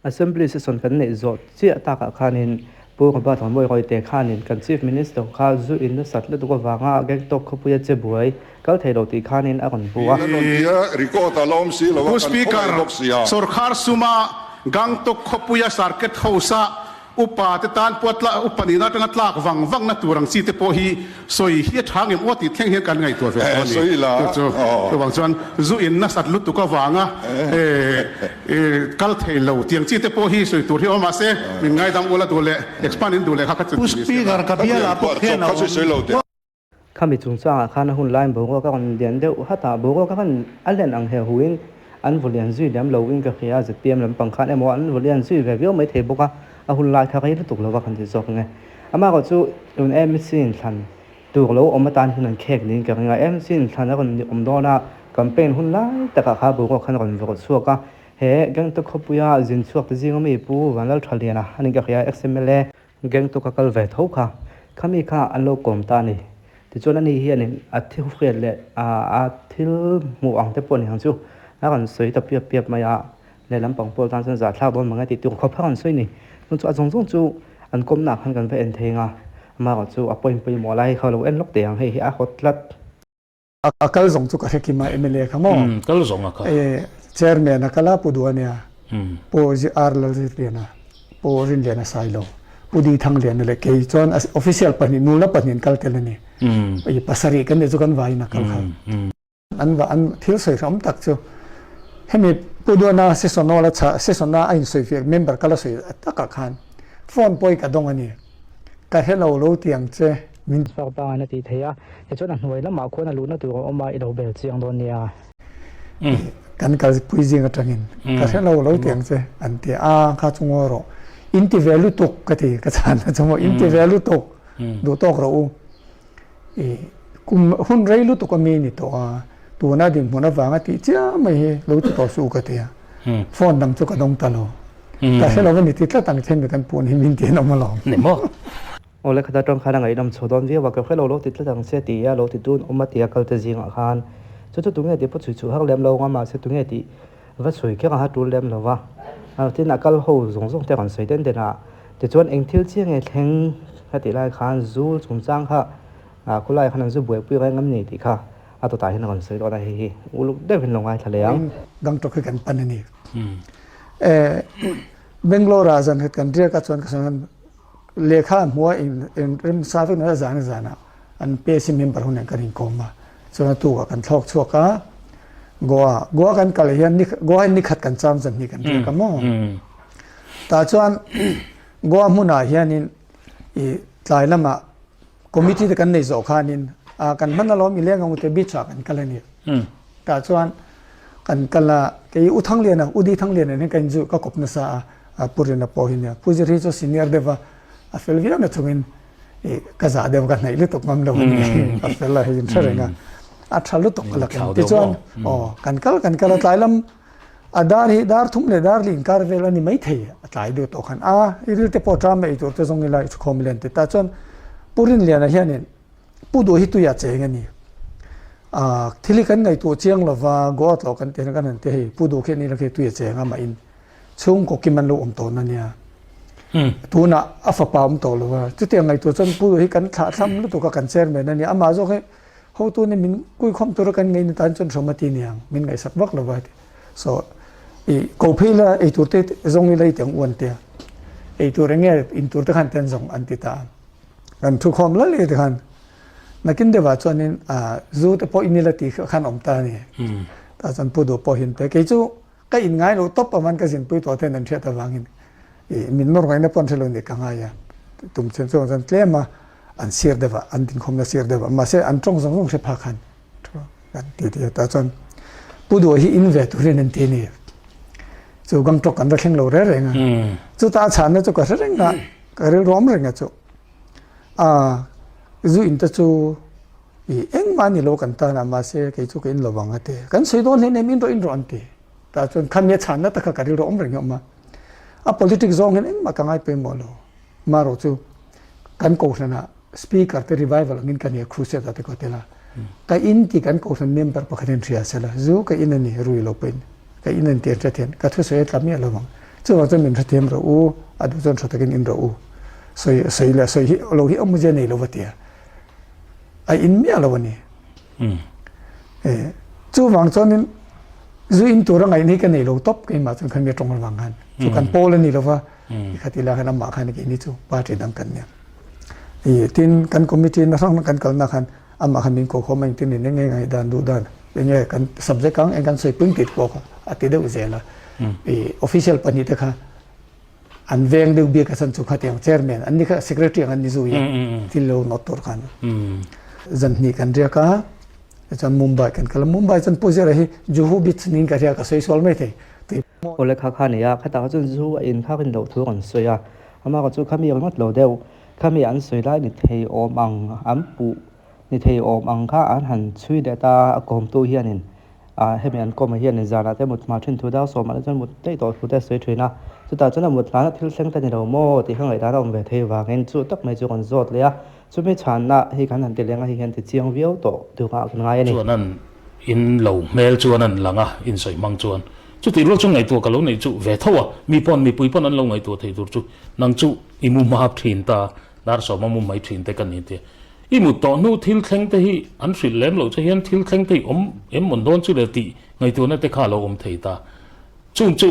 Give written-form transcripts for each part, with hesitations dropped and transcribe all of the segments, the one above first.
Assembly session kan neih zawh chiah takah khanin Pu Robert Hawmawii Rawite khanin kan Chief Minister kha zu in nasat lutuk avanga Gangtok khawpuia che buai kal thei lo tih khanin a rawn bu a. Pu Speaker, sorkar suma Gangtok khawpuia Circuit House-a Upa te tan pawh tla upa nihna atanga tlak vang vang na tur ang chi te pawh hi sawi hi a tha ngem aw tih thleng hian kan ngaihtuah ve tawh a ni. Chu chu chuvang chuan zu in nasat lutuk avanga kal thei lo tiang chi te pawh hi sawi tur hi awm mahse min ngaidam ula duh leh expand in duh leh kha kha chu Pu Speaker ka bialah pawh khian a awm. Khami chungchangah khan a hun laiin boruak a rawn lian deuh hat a, boruak a rawn a len ang he huin an vaw lian zui lem lo in ka hria a, zpm lampang khan emaw an vaw lian zui ve viau mai thei bawk a, a hun lai kha rei lutuk lo a kan ti zawk nge. Amaherawh chu tun mc inthlan tur lo awm atan hian an khek niin ka ring a, mc inthlan a rawn awm dawn a, campaign hun lai takah kha boruak khan a rawn vawrh chhuak a, he Gangtok khawpuia zin chhuak te zinga mi Pu Vanlalthaliana a ni ka hria ex-mla, Gangtok a kal ve tho kha. Khami kha an lo kawm ta a ni. Tichuan ani hianin a thil hriat leh a thil hmuh ang te pawh ni ang chu a rawn sawi ta piap piap mai a, lehlam pang pawl tan chuan zahthlak dawn mang e tih tur khawp a rawn sawi ni. Chuan chu a zawng zawng chu an kawmna ah khan kan va en thei ang a, amaherawh chu a point pawimawh lai kha lo en lawk teh ang, hei hi a hawt tlat. A kal zawng chu ka hre kim a mla kha maw? Umm kal zawng a kha. E chairman a kal a Pu Duhania, Pu R Lalzirliana, Pu Rinliana Sailo, Pu Di Thangliana leh kei chuan official pahnih nulna pahnih an kal tel a ni. I pasarih kan nih chu kan vaiin a kal kha. An va an thil sawi hram tak chu hemi Pu Duhana session hall a chah session a a insawifiah member kal a sawi takah khan phone pawh i ka dawng a ni. Ka hre lo lo ti ang che. Min chhuak bangin a tih theih a, tichuan a hnuai lamah khuan a luhna tur a awm a, i lo bel chiang dawn nia. Kan kalpui zing atangin ka hre lo lo ti ang che an ti a, kha chu ngaw rawh, in ti ve lutuk ka ti, ka chhan na chu maw, in ti ve lutuk, duh tawk rawh u. I kum hun rei lutuk a mi ni tawh a, tuna dinhmun avanga tih chiah mai hi lo ti tawh suh ka ti a, phone dang chu ka dawng ta lo. Ka hre lo a ni ti tlat ang khen kan pun hi min ti an awm alawm. Ni maw? Aw le khata tawng khan a ngaihdam chho dawn viau a, ka hre lo lo ti tlat ang che ti a lo ti dun awm a tia kal te zingah khan chu chu tunge tih pawh chhui chhuh har lem lo ang a, mahse tunge tih va chhui kher a ha tul lem lo va. Tin a kal ho zawng zawng te rawn sawi den den a, tichuan eng thil chiah nge thleng ka tih lai khan zu chungchang kha khawlai khan an zu buaipui reng em ni tih kha a tawtah hian a rawn sawi dawn a, hei hi uluk deuhin lo ngaithla leh ang. Gangtok hi kan pan a ni. Bangalore ah zan khat kan riak a chuan ka sawi khan lehkha a hmuh a in rem sa vek a zan a zan ah an PSC member ho nen kan inkawm a chuan a tuk ah kan thlawk chhuak a Goa Goa kan kal hian Goa hi nikhat kan cham zan hnih kan riak a maw tah chuan Goa hmunah hianin i tlai lamah Committee te kan nei zawh khanin ah kan hman alawm i leng ang u te beach ah kan kal a ni. Tah chuan kan kal a, kei U Thangliana, U Di Thangliana nen hian ka inzui ka kawp nasa a, Pu Rina pawh hi nia. Pu Zirhi chu senior deuh a, a fel viau na chungin i ka zah deuh ka hnaih lutuk ngam lo a ni. A fel a hei in hre reng a, a tha lutuk ka la ken. Tichuan aw kan kal kan kal a tlai lam A dar hi dar thum leh dar li inkar vel a ni maithei, a tlai deuh tawh khan a, i ril te pawh ṭam a ei tur te zawng ila i chhukhawm len ti ta chuan Pu Rinliana hianin Pu Duh hi tuiah cheng a ni. A, thil hi kan ngaihtuah chiang lova Goa tlawh kan tih hian kan han ti hei Pu Duh khian ila khi tuiah cheng a mah in chhungkaw kim an lo awm tawh na nia. Tunah a fapa awm tawh lo a, chutiang ngaihtuah chuan Pu Duh hi kan thlahthlam lutuk a kan chairman a nia, amah zawk hi Hotu nih min kuikhawm tura kan ngei ni tan chuan hrawm a ti niang, min ngaihsak vak lo va ti. So, i ko phei la ei tur te zawng ila i ti ang u an tia. Ei tur enge in tur te khan ten zawng an ti ta a. Kan thu khawm lal i ti khan nakin deuhah chuanin zu te pawh in ila ti khan awm ta a ni. Tah chuan pu duh pawh hin te kei chu Ka in ngai lo tawp aman ka zinpui tawh ten an hriat avangin i min nawr ngaihna pawh an hre lo nih ka ngai a, tum chen chuan chuan tlem a an sir deuh a, an dinkhawmna sir deuh a, mahse an tawng zawng zawng hre phak khan thu kan ti ti a, tah chuan Pu Duh hi in ve turin an ti a ni, chu Gangtok kan va thleng lo reng reng a, chuta a chhanna chu ka hre reng a, ka rilruam reng a chu a zu in te chu I engmah ni lo kan tan a, mahse kei chu ka in lo vang a ti. Kan sawi dawn hleinem in rawh in rawh an ti. Tah chuan khami a chhanna tak kha ka rilru awm reng hi a awm a. A politics zawng hian engmah ka ngai pawimawh lo. Marawh chu kan kohhranah speaker te revival angin ka nia crusade ah te ka tel a. Ka in tih kan kohhran member pakhat hian hria sela, zu ka in a ni, rui lo pawhin ka in a ni tih an hriat hian ka thusawi a tla miah lo vang. Chuvang chuan min hrethiam rawh u, a duh chuan tha takin in rawh u. Sawi sawi leh sawi hi lo hi awmzia nei lo va tia. A in miah lo a ni. Chuvang chuanin zu in tura ngaihna hi ka nei lo tawp keimah chuan khan mi tawng avang khan. Chu kan pawl a ni lo va, khat ila khan amah khan keini chu party dang kan nia. Tin, kan committee na hrang hrang kan kalna khan amah khan min ko khawm a engtin in enge ngaihdan duh dan enge kan subject ang eng kan sawi pui tih pawh kha a ti deuh zel a. Official pahnihte kha an veng deuh bik a chan chu khatiang chairman an ni kha secretary ang an ni zui a thil lo nawt tur khan zan hnih kan riak a chuan Mumbai kan kal a Mumbai chuan Pu Zira hi Juhu Beach niin ka riak a sawi sual mai thei tui Awle kha kha nei a khatah kha chuan zu a in khak in loh thu an sawi a amah kha chu khami ringawt lo deuh khami an sawi lai ni thei awm ang an puh ni thei awm ang kha an han chhui leh ta a kawmtu hianin Ah hemi an kawmah hian zanah te mut hma thin thu dang sawmah te chuan mut daih tawh thu te a sawi thin a, chutah chuan a mut hlana thil thleng te ni lo maw tih kha ngaihdan a awm ve thei vangin chu tak mai chu kan zawt leh a, chumi chhanna hi kan han ti leng a hei hian ti chiang viau tawh duh ah kan ngai a ni. Chuan an in lo hmel chuan an lang a, insawi hmang chuan chutih rual chu ngaihtuah ka lo neih chu ve tho a, mi pawn mipui pawn an lo ngaihtuah thei tur chu nang chu i mu hmap thin ta, dar sawma mu mai thin te ka ni tia. I mut tawh hnu thil thleng te hi an hrilh lem loh che hian thil thleng te hi awm em mawn dawn chu le tih ngaihtuahna te kha a lo awm thei ta. Chung chu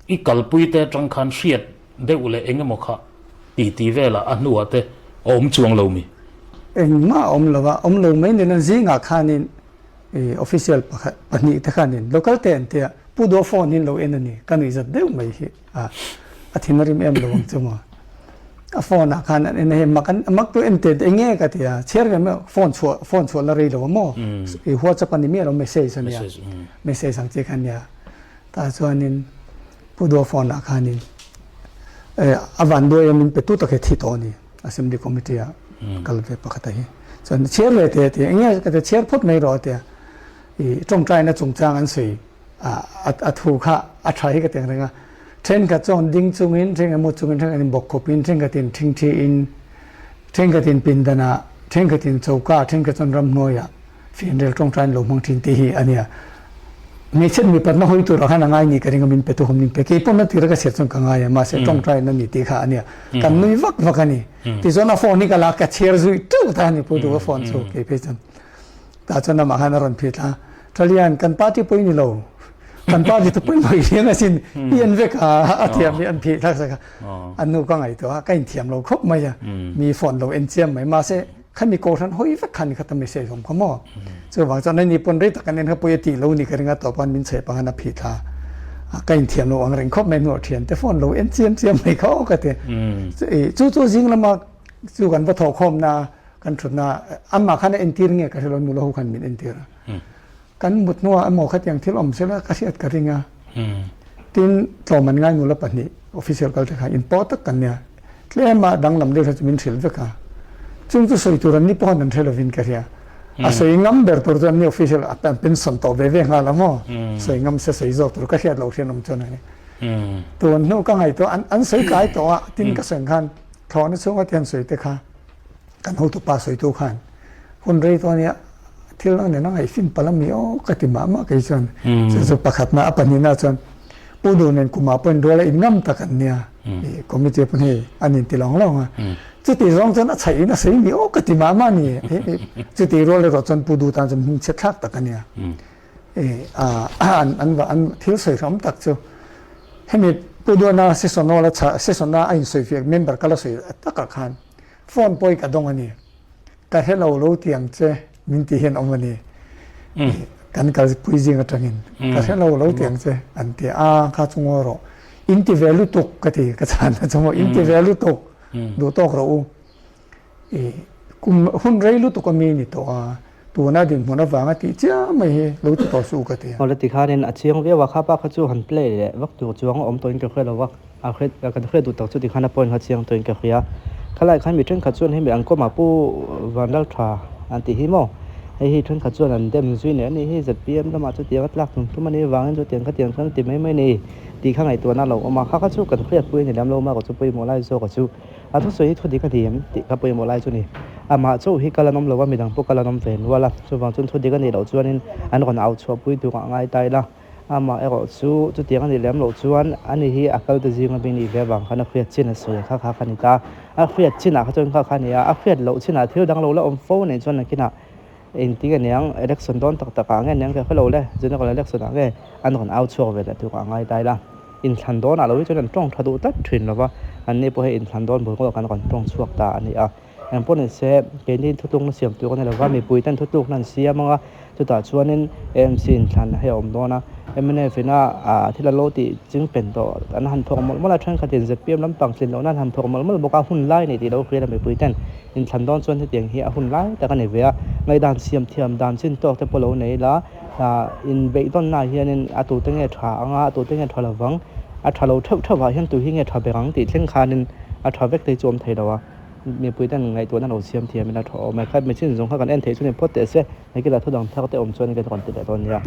i kalpui te atang khan hriat deuh leh eng emaw kha ti ti velah a hnuah te a awm chuang lo mi? Engmah a awm lo a, awm lo mai nen an zingah khanin i official pakhat pahnih te khanin local te an tia Pu Dua phone hi an lo en a ni, ka nuihzat deuh mai hi. A a thin a rim em lo ang chu maw. A phone ah khan an en a hei mak an mak tu en te eng nge ka ti a chhiar ve mai phone chhuah phone chhuah la rei lo a maw i whatsapp a ni miah lo message a nia message ang chi kha nia tah chuanin Pu Dua phone ah khanin a van duai a min pe tu tak hi thi tawh a ni assembly committee ah kal ve pakhat a hi chuan chhiar ve te a ti eng nge ka ti chhiar phawt mai rawh a ti a i tawngtaina chungchang an sawi a thu kha a tha hi ka ti ang reng a, thenkhat chuan ding chungin, thenkhat mu chungin, thenkhatin bawk khawpin, thenkhatin thingthiin, thenkhatin pindanah, thenkhatin choka, thenkhat chuan ramhnuaiah fianrial tawngtain lo hmang thin tih hi a nia. Hmeichhiat mipatna hawi turah khan a ngai ni ka ring a, min pe tu hawm min pe. Kei pawn a tira ka chhiat chuan ka ngai a, mahse tawngtain a ni tih kha a nia. Kan nui vak vak a ni. Tichuan a phone hi ka la ka chhiar zui teuh ta a ni Pu Duha phone chu kei phei chuan. Tah chuan amah khan a rawn phit a, Talian, kan party pawh i ni lo. Kan party chu pawimawh i hliang asin, i en vek a, a thiam hi an phih thlak sak a. An nu ka ngaihtuah a, ka inthiam lo khawp mai a, mi phone lo en chiam mai. Mahse, khami kohhran hawi vek khan kha ta message awm kha maw. Chuvang chuan ani pawn rei tak an en kha pawi a tih lo ni ka ring a, tawp khan min chheh pah khan a phih thla a. Ka inthiam lo ang reng khawp mai hnuah thian te phone lo en chiam chiam mai kha aw ka ti. Chu chu zing lama chu kan va thawhkhawmna a, Kan thutna amah khan a entir nge ka hrelo nula ho khan min entir a. Kan mut hnuah emaw khatiang thil awm sela ka hriat ka ring a. Tin tlawm an ngai nula pahnih official kal te kha in pawh tak kan nia. Tlema danglam deuh kha chu min hrilh vek a. Chung chu sawi tur an ni pawh an hre lovin ka hria. A sawi ngam ber tur chu an ni official an pension tawh ve ve nghal a maw. Sawi ngam se sawi zawk tur ka hriat loh hrian awm chuan a ni. Tun hnu ka ngaihtuah an sawi tlai tawh a tin ka sawi khan thlawhna chhunga te an sawi te kha. Kan hotupa sawitu khan hun rei tawh ania thil dang nen a ngaihfin palh ami aw ka ti mah mah kei chuan chu chu pakhatna a pahnihna chuan Pu Duh nen kumah pawhin rual a inngam tak an nia i committee pawn hei an inti lawng lawng a chuti zawng chuan a chhaih in a sawi mi aw ka ti mah mah ni chuti rual erawh chuan Pu Duh tan chuan hmingchhe thlak tak a nia an an an thil sawi hram tak chu hemi Pu Duhna session hall a session a a insawifiah member kal a sawi takah khan Phone pawh i ka dawng a ni. Ka hre lo lo ti ang che min ti hian awm a ni. Kan kalpui zing atangin ka hre lo lo ti ang che an ti a, kha chu ngawi rawh. In ti ve lutuk ka ti ka chhan na chu maw in ti ve lutuk duh tawk rawh u. I kum hun rei lutuk a mi ni tawh a, tuna dinhmun avanga tih chiah mai hi lo ti tawh suh ka ti. Awle tikhanin a chiang viau a, kha pa kha chu han play leh vak tur chuang a awm tawhin ka hria lo va, a hre kan hriat duh tak chu tikhan a point kha chiang tawhin ka hria. Khalai khan mi thenkhat chuan hemi an kawmah Pu Vanlaltha an tih hi maw, hei hi thenkhat chuan an dem zui nen a nih hi, zpm lamah chutiang a tlak tum tum a nih vangin chutiang khatiang chuan a ti mai mai a ni tih kha ngaihtuahna a lo awm a, kha kha chu kan hriatpui a ni lem lo mah ka chu pawimawh lai zawk a chu. A thusawi hi thudik a ni em tih kha pawimawh lai chu ni. Amah chauh hi kal an awm lo a, midang pawh kal an awm ve nual a. Chuvang chuan thudik a nih loh chuanin an rawn au chhuahpui tur ah ngai ta ila. Amaherawh chu chutiang a nih lem loh chuan ani hi a kal te zinga mi nih ve avang khan a hriat chin a sawi kha kha kha ni ta. A hriat chinah kha chuan kha kha a ni a, a hriat loh chinah thil dang lo la awm fo nen chuan nakinah engtin nge niang election dawn tak takah nge niang ka hre lo le, general election ah nge an rawn au chhuak ve leh tur a ngai ta ila. Inthlan dawnah lo hi chuan an tawng tha duh tlat thin lo va, anni pawh hei inthlan dawn bul ngawt an rawn tawng chhuak ta a ni a. Eng pawh ni se, keini thutlukna siam tur a ni lo va, mipui ten thutlukna an siam ang a, chutah chuanin AMC inthlan hei a awm dawn a, mnf ina thil an lo tih ching pen tawh an han thawk mawlh mawlh a, thenkhatin zpm lampang tlin lohna an han thawk mawlh mawlh bawk a, hun lai nei tih lo hria la mipui ten inthlan dawn chuan hetiang hi a hun lai tak a ni ve a, ngaihdan siam thiam dan chin tawk te pawh lo nei ila, inbeihdawnnaah hianin a tute nge tha ang a, a tute nge tha lovang, a tha lo theuh theuhah hian tui hi nge tha ber ang tih thleng khanin a tha vek te chu awm thei lo a. Mipui ten ngaihtuahna lo siam thiam ila tha awm e. Khat machine zawng kha kan en theih chu ni phawt teh se, hekila thu dang thar te awm chuan kan rawn ti leh dawn nia.